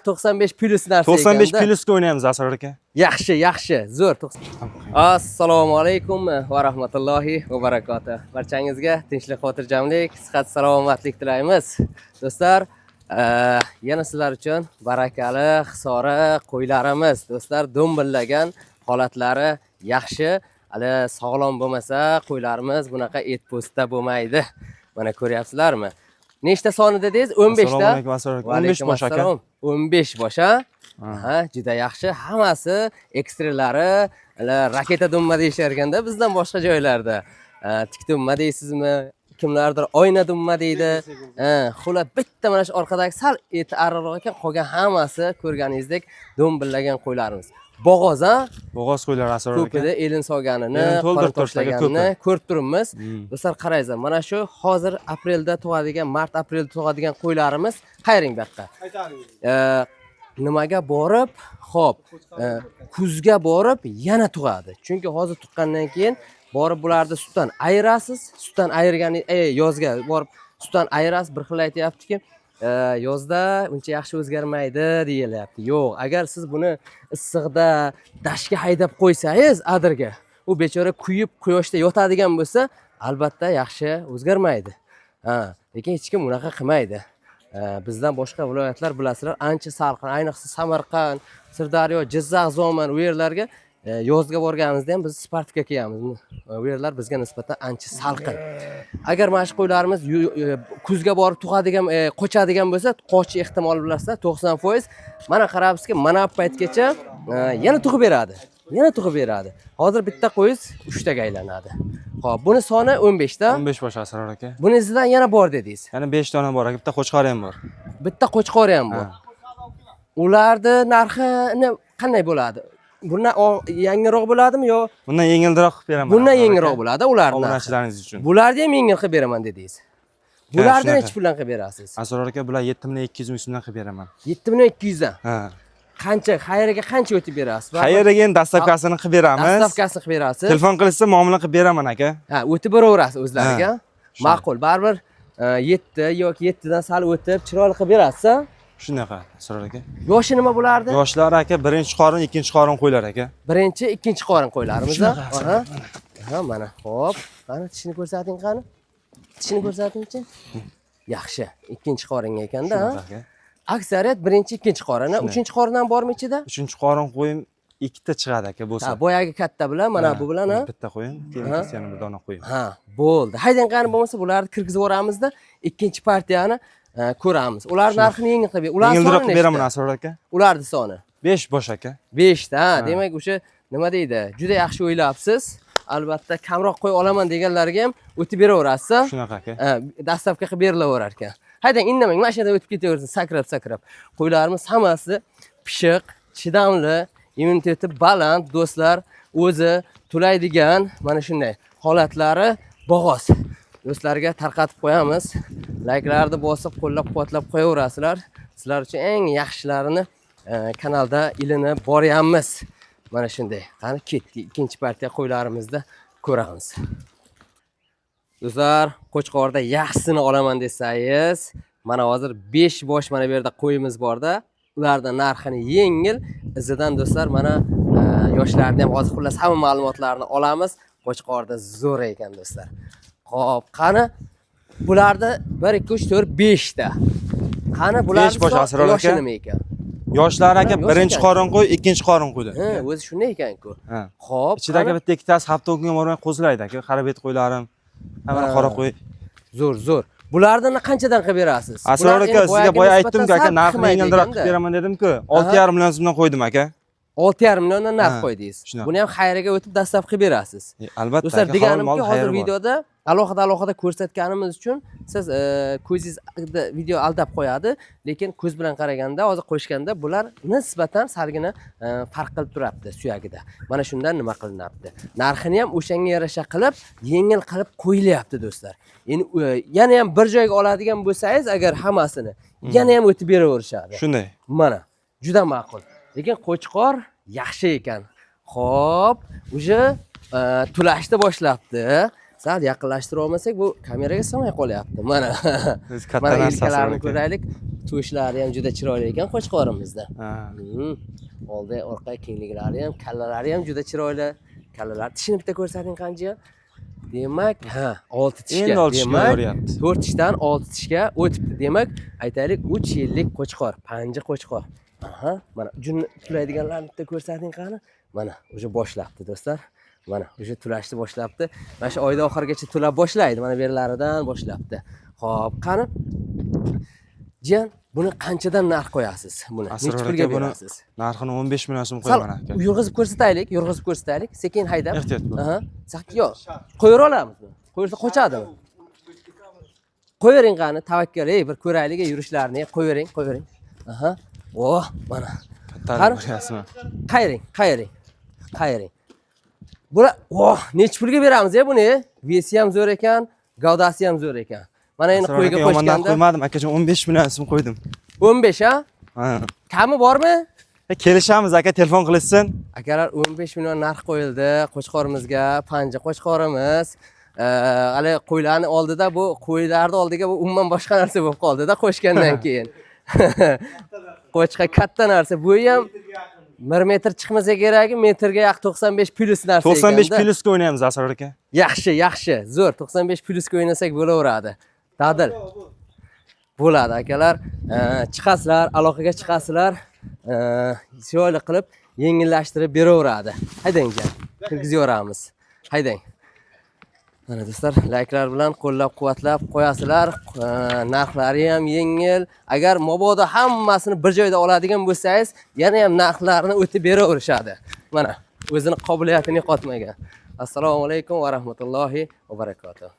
95 plyus narsa 95 ekanda. Plyusga o'ynaymiz, Asror aka. Yaxshi, yaxshi, zo'r. Assalomu alaykum va rahmatullohi va barakatuh. Barchangizga tinchlik, xotirjamlik, sihat, salomatlik tilaymiz. Do'stlar, yana sizlar uchun barakali Hisori qo'ylarimiz. Do'stlar, do'mbillagan holatlari yaxshi. Hali sog'lom bo'lmasa, qo'ylarimiz bunaqa et po'stda bo'lmaydi. Mana ko'ryapsizlarmi? Nechta soni dedingiz? 15 Assalomu ta. alaykum, Asror aka. Va 15 alaykum bosh aka. assalom. 15 bosh, ha? Ha, juda yaxshi. Hammasi ekstralari, ala raketa dumma deyishar ekanda bizdan boshqa joylarda. Tik dumma deysizmi? Kimlardir oyna dumma deydi. Ha, xullas bitta mana shu orqadagi sal eti ariqroq ekan, qolgan hammasi ko'rganingizdek do'mbillagan qo'ylarimiz. Bo'g'oz, ha? Bo'g'oz qo'ylar, Asror aka. Ko'pida elin solganini, Elin to'ldirib qora turibdi aka, tashlaganini ko'pi. Ko'rib turibmiz. Do'stlar, qarangizlar, mana shu hozir aprelda tug'adigan, mart aprelda tug'adigan qo'ylarimiz. Qayring bu yoqqa. Nimaga borib, xo'p, kuzga borib yana tug'adi. Chunki hozir tuqqandan keyin borib bularni sutdan ayirasiz, sutdan ayirgan yozga borib sutdan ayirasiz, bir xil aytyaptiki, yozda uncha yaxshi o'zgarmaydi deyilyapti. Yo'q, agar siz buni issiqda dashtga haydab qo'ysangiz adirga, u bechora kuyib quyoshda yotadigan bo'lsa, albatta yaxshi o'zgarmaydi. Ha, lekin hech kim unaqa qilmaydi. Bizdan boshqa viloyatlar, bilasizlar, ancha salqin, ayniqsa Samarqand, Sirdaryo, Jizzax, Zoman u yerlarga yozga borganimizda ham biz спортивка kiyamiz. U yerlar bizga nisbatan ancha salqin. Agar mana shu qo'ylarimiz kuzga borib tug'adigan, qochadigan bo'lsa, qochish ehtimoli, bilasizlar, 90%. Mana qarabsizki, mana bu paytgacha yana tug'ib beradi. Yana tug'ib beradi. Hozir bitta qo'yingiz 3 taga aylanadi. Xo'p, buni soni 15 ta. 15 bosh, Asror aka. Buni izidan yana bor dedingiz. Yana 5 dona bor aka, bitta qo'chqori ham bor. Bitta qo'chqori ham bor. Ha. Ularni narxini qanday bo'ladi? Bundan yangiroq bo'ladimi yo Bundan yengilroq qilib beraman. Bundan Asror aka. yengilroq bo'ladi ularni narxi? Obunachilaringiz uchun. Bularni ham yengil qilib beraman dedingiz. Bularni Shunaqa. nechi puldan qilib berasiz? Asror aka, bular 7 million 200 ming so'mdan qilib beraman. 7 million 200 dan. Ha. Qancha, xayriga qancha o'tib berasiz? Qayerga endi доставка sini qilib beramiz. Доставка sini qilib berasiz. Telefon qilishsa muomala qilib beraman, aka. Ha, o'tib beraverasiz o'zlariga. Ha. Ma'qul. Baribir 7 yoki 7 dan sal o'tib chiroyli qilib berasiz, a? Shunaqa, Asror aka. Yoshi nima bo'lardi? Yoshlar aka, birinchi qorin, ikkinchi qorin qo'ylar aka. Birinchi, ikkinchi qorin qo'ylarimiz. Shunaqa. Aha. Aha, mana, xo'p. Qani tishini ko'rsating, qani. Tishini ko'rsatingchi. Yaxshi. Ikkinchi qoringa ekanda, ha? Shunaqa aka. Aksariyat birinchi, ikkinchi qorin, ha? Shunday. Uchinchi qorin ham bormi ichida? Uchinchi qorin qo'yim ikkita chiqadi aka bo'lsa. Ha, boyagi katta bilan, mana Ha, bu bilan, ha? Bitta qo'yim, keyin Ha. ikkisi yana bir dona qo'yim. Ha, bo'ldi. Haydang qani bo'lmasa bularni kirgizib yuboramizda, ikkinchi partiyani ko'ramiz. Ular narxini yengil qilib ber. Ular Yengilroq soni qilib beraman, nechta? Asror aka. Ularni soni 5 bosh aka. 5 ta, ha. Demak, o'sha nima deydi? Juda yaxshi o'ylabsiz. Albatta kamroq qo'y olaman deganlarga ham o'tib beraverasiz. Ha? Shunaqa aka. Ha, доставка qilib berilaverar ekan. Haydang, indamang, mana shu yerdan o'tib ketaversin, sakrab sakrab. Qo'ylarimiz hammasi pishiq, chidamli, immuniteti baland, do'stlar, o'zi to'laydigan mana shunday holatlari bo'g'oz. Do'stlarga tarqatib qo'yamiz. Layklarni bosib, qo'llab-quvvatlab qo'yaverasizlar. Sizlar uchun eng yaxshilarini kanalda ilinib boryapmiz. Mana shunday. Qani ketdik, ikkinchi partiya qo'ylarimizda ko'ramiz. Do'stlar, Qo'chqorda yaxshisini olaman desangiz, mana hozir 5 bosh mana bu yerda qo'yimiz borda. Ularning narxini yengil, izidan do'stlar mana yoshlarni ham hozir xullas hamma ma'lumotlarni olamiz. Qo'chqorda zo'r ekan, do'stlar. Xo'p, qani bularni 1 2 3 4 5 ta. Qani bularni 5 bosh, Asror aka. yoshi nima ekan? Yoshlar aka, Yosh birinchi ekan. qorin qo'y, ikkinchi qorin qo'ylar. Ha, o'zi shunday ekan-ku. Ha. Xo'p, Ichidagi qani? bitta ikkitasi hafta 10 kunga bormay qo'zilaydi aka. Qara bet qo'ylarim. Hamma Ha. qora qo'y. Zo'r, zo'r. Bularni qanchadan qilib berasiz? Asror Bular aka, endi sizga boyagiga boya nisbatan aytdim-ku aka, sal narxini chiqmaydi yengilroq ekanda. qilib beraman dedim-ku. 6,5 million so'mdan qo'ydim aka. 6,5 milliondan narx Ha, qo'ydingiz. Shunaqa. Buni ham xayriga o'tib dastlab qilib berasiz. Albatta Do'stlar, aka, halol mol deganimki, hozir xayri bor. videoda alohida alohida ko'rsatganimiz uchun siz ko'zingizda video aldab qo'yadi, lekin ko'z bilan qaraganda, hozir qo'shganda bular nisbatan salgina farq qilib turibdi suyagida. Mana shundan nima qilinyapti? Narxini ham o'shanga yarasha qilib, yengil qilib qo'yilyapti, do'stlar. Endi yana ham bir joyga oladigan bo'lsangiz, agar hammasini yana ham o'tib beraverishadi. Shunday. Mana, juda ma'qul. Lekin Qo'chqor yaxshi ekan. Xo'p, уже to'lashni boshlabdi. Sal yaqinlashtira olmasak, bu kameraga sig'may qolyapti. Mana. O'zi katta Mana narsa, yelkalarini Asror aka. ko'raylik. To'shlari ham juda chiroyli ekan qo'chqorimizda. Ha. Oldi, orqa kengliklari ham, kallalari ham juda chiroyli. Kallalar, tishini bitta ko'rsating qancha. Demak, ha, 6 tishga. Endi olti tishga Demak, boryapti. 4 tishdan 6 tishga o'tibdi. Demak, aytaylik, 3 yillik qo'chqor, panja qo'chqor. Aha, mana junni tulaydiganlarni bitta ko'rsating qani. Mana, уже boshlabdi do'stlar. Mana, уже tulashni boshlabdi. Mana shu oyda oxirigacha tulab boshlaydi. Mana bu yerlaridan boshlabdi. Xo'p, qani? Jiyan, buni qanchadan narx qo'yasiz? Buni Asror necha pulga aka, buni berasiz? narxini 15 million so'm Sal qo'yaman aka. Yurg'izib ko'rsataylik, yurg'izib ko'rsataylik. Sekin haydab. Ehtiyot bo'l. Aha. Yo'q, qo'yira olamizmi? Qo'yirsa qochadimi? Qo'yavering qani, tavakkal, ey, bir ko'raylik ey, yurishlarini, qo'yavering, qo'yavering. Aha. Oh, mana. Katta Qani? bo'lyapsizmi? Qayiring, qayiring. Qayiring. Bular, oh, necha pulga beramiz ey buni? Вес i ham zo'r ekan, gavdasi ham zo'r ekan. Mana endi Asror qo'yga aka, yomon narx qo'shganda qo'ymadim akajon, 15 million so'm qo'ydim. 15 ha? Ha. Kami bormi? Kelishamiz aka, telefon qilishsin. Akalar, 15 million narx qo'yildi qo'chqorimizga, panja qo'chqorimiz. Hali qo'ylarni oldida, bu qo'ylarni oldiga bu umuman boshqa narsa bo'lib qoldida qo'shgandan keyin. Qo'chqa katta narsa. Bu ham 1 metr chiqmasa kerak, metrga yaqin 95 plus narsa 95 ekanda. Plusga o'ynaymiz, Asror aka. Yaxshi, yaxshi. Zo'r. 95 plusga o'ynasak bo'laveradi. Dadil. Bo'ladi akalar. Chiqasizlar, aloqaga chiqasizlar. Chiroyli qilib yengillashtirib beraveradi. Haydang, jan. Kirgizib yuboramiz. Haydang. Mana do'stlar, layklar bilan qo'llab-quvvatlab qo'yasizlar. Narxlari ham yengil. Agar mabodo hammasini bir joyda oladigan bo'lsangiz, yana ham narxlarni o'tib beraverishadi. Mana, o'zini qobiliyatini yo'qotmagan. Assalomu alaykum va rahmatullohi va barakatuh.